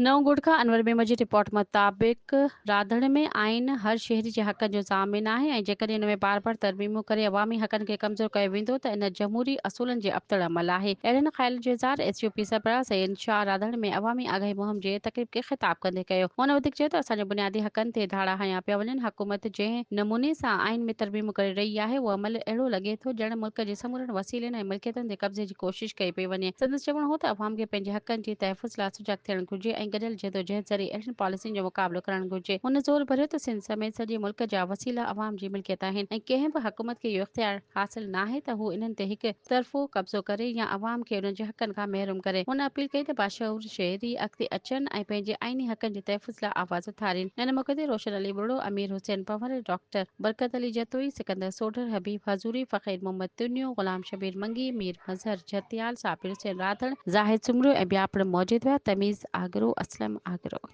نئون ڳوٺ کان انور ميمڻ جي رپورٽ مطابق راڌڻ ۾ آئين هر شهري جي حقن جو ضامن آهي ۽ جيڪڏهن ان ۾ بار بار ترميمون ڪري عوامي حقن کي ڪمزور ڪيو ويندو ته ان جمهوري اصولن جي ابتڙ عمل آهي. اهڙن خيالن جو اظهار ايس يو پي سربراهه سيد شاهه راڌڻ ۾ عوامي آگاهي مهم جي تقريب کي خطاب ڪندي ڪيو. هن وڌيڪ چيو ته اسان جي بنيادي حقن تي ڌاڙا هنيا پيا وڃن، حڪومت جنهن نموني سان آئين ۾ ترميمون ڪري رهي آهي اهو عمل اهڙو لڳي ٿو ڄڻ ملڪ جي سمورن وسيلن ۽ ملڪيتن تي قبضي جي ڪوشش ڪئي پئي وڃي. سندس چوڻ هو ته عوام کي پنهنجي حقن جي تحفظ لاء سجاڳ ٿيڻ گهرجي ۽ گڏيل جدوجهد ذريعي اهڙين پاليسين جو مقابلو ڪرڻ گهرجي. هن زور ڀريو ته سنڌ سميت سڄي ملڪ جا وسيلا عوام جي ملڪيت آهن ۽ ڪنهن به حڪومت کي اهو اختيار حاصل ناهي ته هو انهن تي هڪ طرفو قبضو ڪري يا عوام کي انهن جي حقن کان محروم ڪري. هن اپيل ڪئي ته باشعور شهري اڳتي اچن ۽ پنهنجي آئيني حقن جي تحفظ لاء آواز اٿارين. ان موقعي تي روشن علي ٻرڙو، امير حسين پنهور، ڊاڪٽر برڪت علي جتوئي، سڪندر سوڍر، حبيب حضوري، فقير محمد تنيو، غلام شبير منگي، مير مظهر جهتيال، صابر حسين راڌڻ، زاهد سومرو ۽ ٻيا پڻ موجود هيا. تميز آگرو، اسلم آگرو.